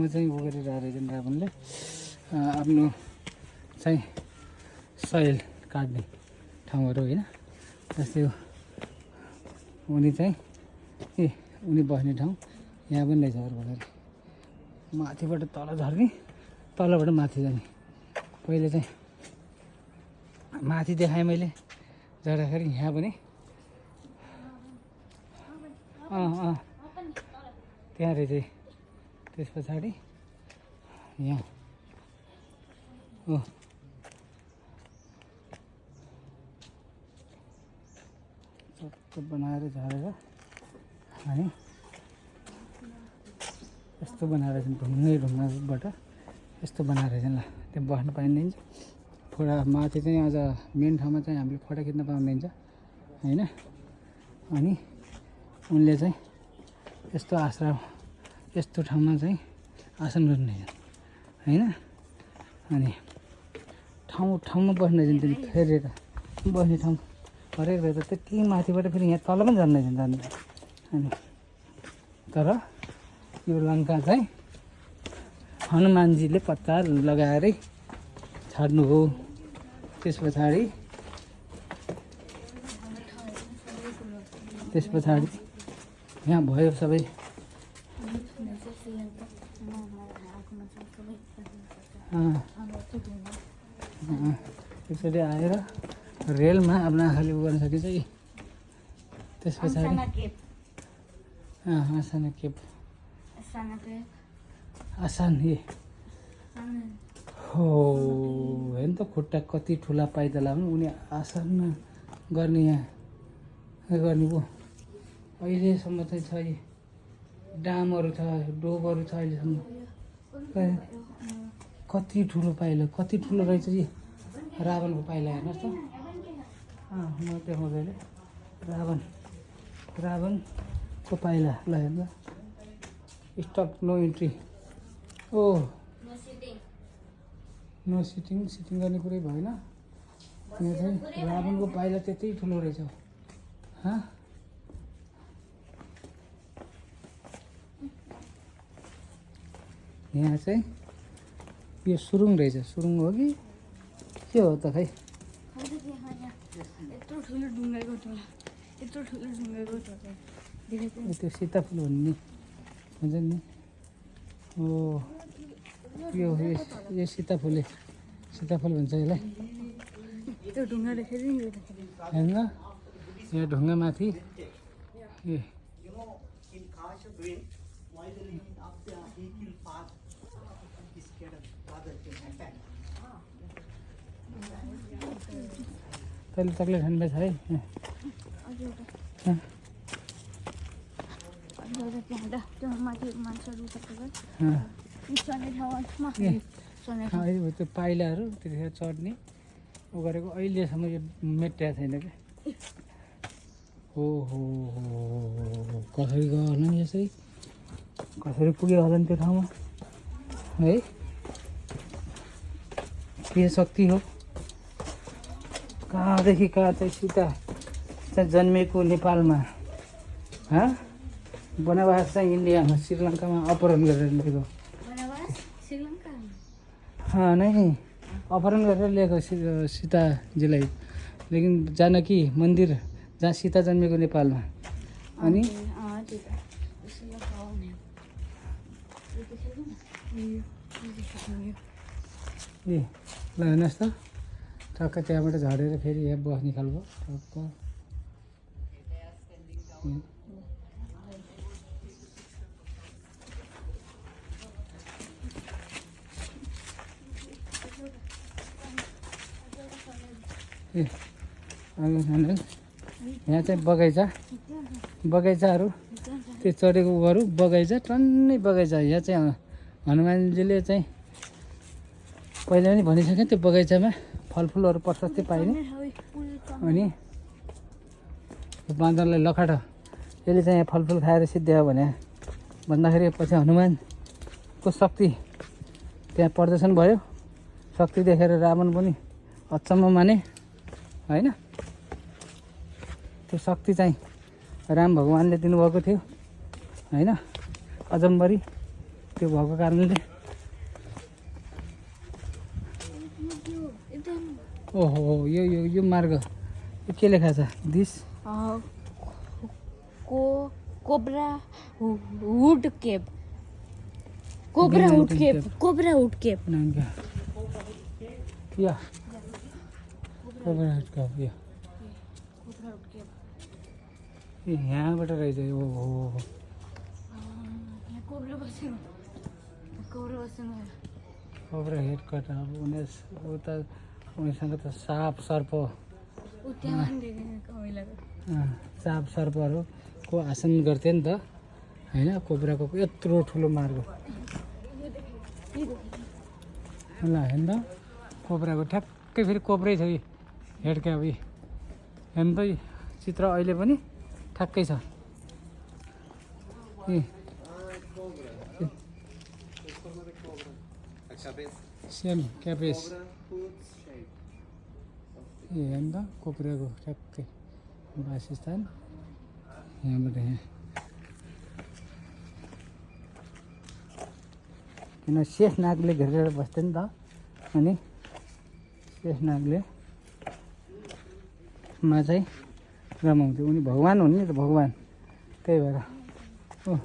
चाहिँ उ गरिरहेको रहेछन् रावणले आफ्नो चाहिँ सयल काट्ने ठाउँहरू होइन। जस्तै उनी चाहिँ उनी बस्ने ठाउँ यहाँ पनि रहेछ अर्को माथिबाट तल झर्ने तलबाट माथि जाने। पहिले चाहिँ माथि देखाएँ मैले जाँदाखेरि यहाँ पनि त्यहाँ रहेछ। त्यस पछाडि यहाँ हो चक्क बनाएर झरेर अनि यस्तो बनाएर चाहिँ ढुङ्गाबाट यस्तो बनाएर चाहिँ ल त्यहाँ बस्न पाइँदैन। फोडा माथि चाहिँ आज मेन ठाउँमा चाहिँ हामीले फोटो खिच्न पाउँदैन होइन। अनि उनले चाहिँ यस्तो आश्रम यस्तो ठाउँमा चाहिँ आसन गर्ने होइन। अनि ठाउँमा बस्ने चाहिँ फेरेर बस्ने ठाउँ हरेक रहेछ। त्यति माथिबाट फेरि यहाँ तल पनि झर्ने जाने। अनि तर यो लङ्का चाहिँ हनुमानजीले पत्ता लगाएरै छाड्नु हो। त्यस पछाडि यहाँ भयो सबै त्यसरी आएर रेलमा आफ्नो आँखाले उ गर्न सकिन्छ कि। त्यस पछाडि आसाना केप आसान हो हेर्नु त खुट्टा कति ठुला पाइदला पनि उनी आसनमा गर्ने यहाँ गर्ने पो अहिलेसम्म चाहिँ छ। डामहरू छ डोबहरू छ अहिलेसम्म। कति ठुलो पाइला कति ठुलो रहेछ कि रावणको पाइला हेर्नुहोस् त। म देखाउँदै रावणको पाइला ल हेर्नु stop no entry. Oh no sitting गर्ने कुरै भएन। यहाँ चाहिँ रावणको पाइला त्यति ठुलो रहेछ। यहाँ चाहिँ यो सुरुङ रहेछ। सुरुङ हो कि के हो त खै। त्यो सीताफुल भन्ने हुन्छ नि। ओ यो सीताफुल भन्छ यसलाई। होइन यहाँ ढुङ्गा माथि तैँले चक्लेट खानुभएछ है। त्यो पाइलाहरू त्यतिखेर चढ्ने उ गरेको अहिलेसम्म यो मेटिएको छैन क्या। हो कसरी गयो होला नि यसै कसरी पुग्यो होला नि त्यो ठाउँमा है। के शक्ति हो कहाँदेखि कहाँ चाहिँ सीता चाहिँ जन्मेको नेपालमा वनवास चाहिँ इन्डियामा श्रीलङ्कामा अपहरण गरेर ल्याएको। नै अपहरण गरेर ल्याएको सीताजीलाई। लेकिन जानकी मन्दिर जहाँ सीता जन्मेको नेपालमा। अनि ल हेर्नुहोस् त टक्क त्यहाँबाट झरेर फेरि यहाँ बस्ने खालको टक्क। यहाँ चाहिँ बगैँचाहरू त्यो चढेको उहरू बगैँचा टन्नै बगैँचा। यहाँ चाहिँ हनुमानजीले चाहिँ पहिला पनि भनिसकेँ त्यो बगैँचामा फलफुलहरू प्रशस्तै पाइने। अनि बाँदरलाई लखाट यसले चाहिँ यहाँ फलफुल खाएर सिद्ध्यायो भने भन्दाखेरि पछि हनुमानको शक्ति त्यहाँ प्रदर्शन भयो। शक्ति देखेर रावण पनि अचम्म माने होइन। त्यो शक्ति चाहिँ राम भगवानले दिनुभएको थियो होइन। अजम्बरी त्यो भएको कारणले ओहो यो यो यो मार्ग यो के लेखा छ this cobra wood cave cobra wood cave cobra wood cave नाम क्या yeah cobra wood cave yeah cobra wood cave ए यहाँबाट रहेछ ओहो यहाँ कोब्रा बस्नु कोब्रा हेड कट अब उता उनीसँग त साप सर्प साप सर्पहरूको आसन गर्थे नि त होइन कोब्राको यत्रो ठुलो मार्ग ल हेर्नु त कोब्राको ठ्याक्कै फेरि कोब्रै छ कि हेड क्याप हेर्नु त चित्र अहिले पनि ठ्याक्कै छ सेम क्यापेस हेर्नु त कोब्राको ठ्याक्कै वासस्थान यहाँबाट यहाँ किन शेषनागले घेरेर बस्थ्यो नि त अनि शेषनागले मा चाहिँ रमाउँथ्यो उनी भगवान् हुन् नि त भगवान् त्यही भएर हो